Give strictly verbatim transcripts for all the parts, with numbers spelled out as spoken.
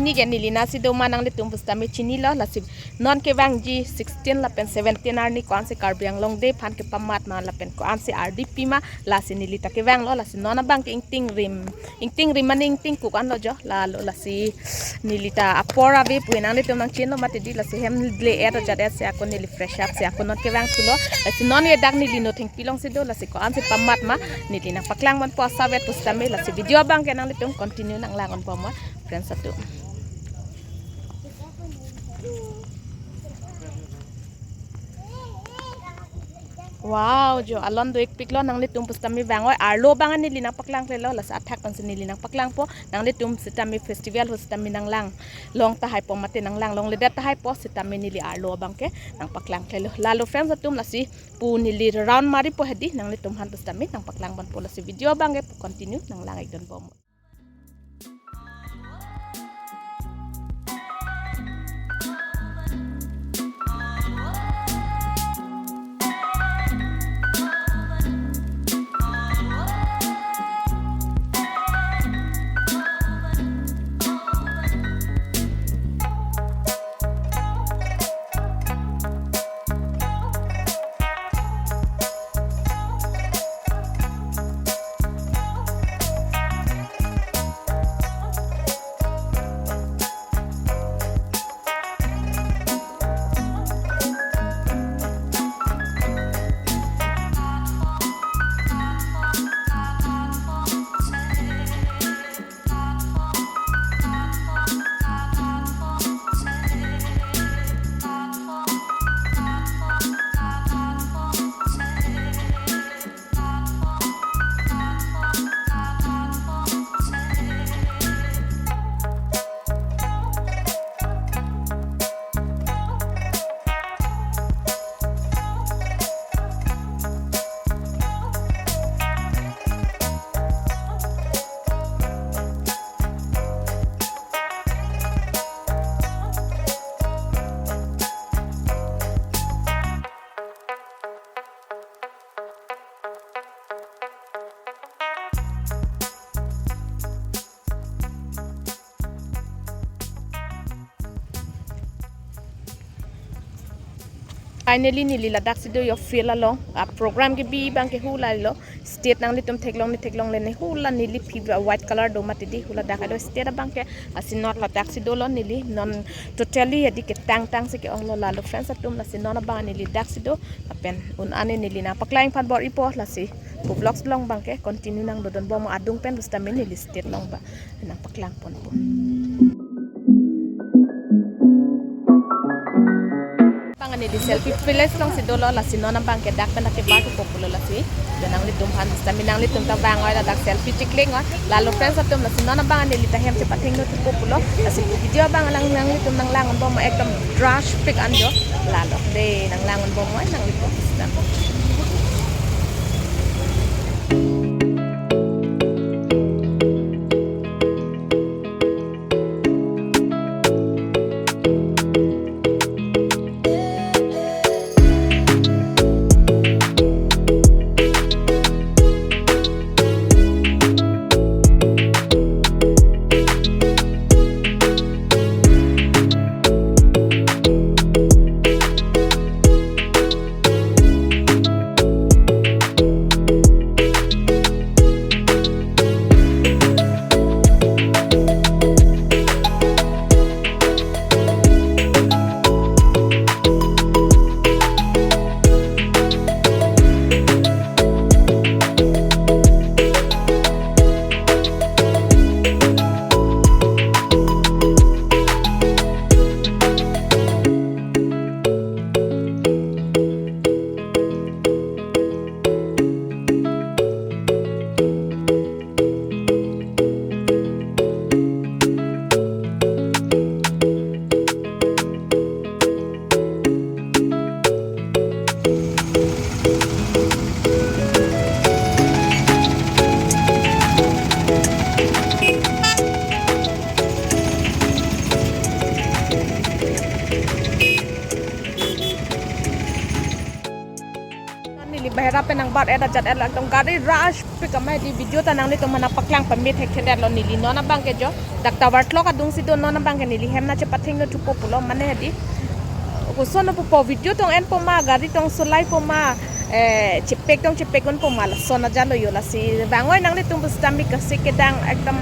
Nike neli nasi do ma nanglitum pusitame chinilo, lasi non kevangji sixteen lapen seventeen arni ko-ansi Karbi Anglong Day aphan kepamat ma lapen ko-ansi ardi pi ma, lasi neli ta kevanglo, lasi non abang ke ingting rim, ingting rim mane ingting kuk anlo jo, lalo lasi neli ta apor ave pu nanglitum nangchinilo mati di, lasi hem le-et ajat et si ako neli fresh up si ako non kevang thulo, lasi non ke dak neli nothengpi alongsi do, lasi ko-ansi pamat ma neli nangpaklang ponpo asavet pusitame, lasi video abang ke nanglitum continue nanglang ponbom ma friends atum. Wow, jo alon do-ikpiklo, nanglitum pusitame vang-oi, arlo abang neli nangpaklang klelo, lasi athak pensi neli nangpaklangpo, nanglitum sitame festival ahut sitame nanglang long tahai po mate nanglang longledet tahai po sitame neli arlo abang ke nangpaklang klelo. Lalo friends atum, lasi pu neli round mari po hedi, nanglitum aphan pusitame nangpaklang ponpo, lasi video abang ke pu continue nanglang-ik dunbom. Finally, neli ladak si do yo field along. A program kebi abang ke hula lo. Stage nanglitum theklong ne theklongle ne hula neli phi white color do mati di, hula dak ado stage abang ke, lasi non ladak si dolo neli non totally hedi ketang tang si ke-onglo lalo friends atum, lasi non abang neli dak si do lapen un-an neli nangpaklang aphan bor-ipo, lasi pu vlogs along abang ke continue nangdodunbom adung pen pusitame neli stage along abang nangpaklang ponpo. Abang neli selfie place along si dolo, lasi non abang ke dak pen dak kebar thupo pulo lasi. Jo nanglitum aphan sitame nanglitum ta vang-oi ladak selfie chikling-oi. Lalo friends atum, lasi non abang neli ta hem chepathengno thupo pulo. Lasi video abang lang nanglitum nanglang ponbom ekdom trash pic an jo. Lalo de nanglang ponbom-oi nanglitum sitame. Bahera pen nang bar-et ajat-et lo, ekdom gari rush pik amai di. Video ta nanglitum aphan nang paklang pame thekthedetlo neli non abang ke jo. Dak tower tlo kadung si do non abang ke neli hem nat chepathengno thupo pulo mane di. Koson pupo, video tong enpo ma, gari tong solaipo ma, eh, chepek tong chepek unpo ma, lason ajat lo jo. Lasi bang oi nanglitum pusitame kachesik kedang ekdom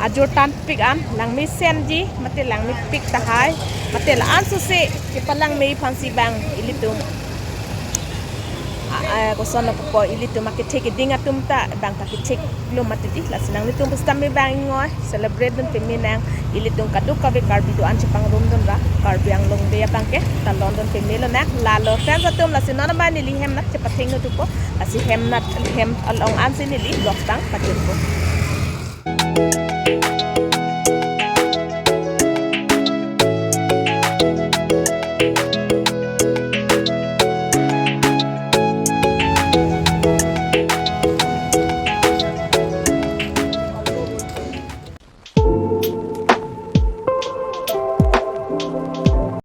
ajor tan pik an, langmesenji mate langmepik tahai mate la-an sose kepalangme aphansi bang ilitum a, a, koson pupo, ilitum akethe keding atum ta bang ta ketheklo mati di. Lasi nanglitum pusitame bang ingoi celebrate dun pame nang, ilitum kadokave Karbi do-an chepangrum dunra, Karbi Anglong Day abang ke talon dun pamelo nang. Lalo fans atum, lasi non amai neli hem nat chepathengno thupo. Lasi hem nat, hem along ansi neli vlog tang pajutpo.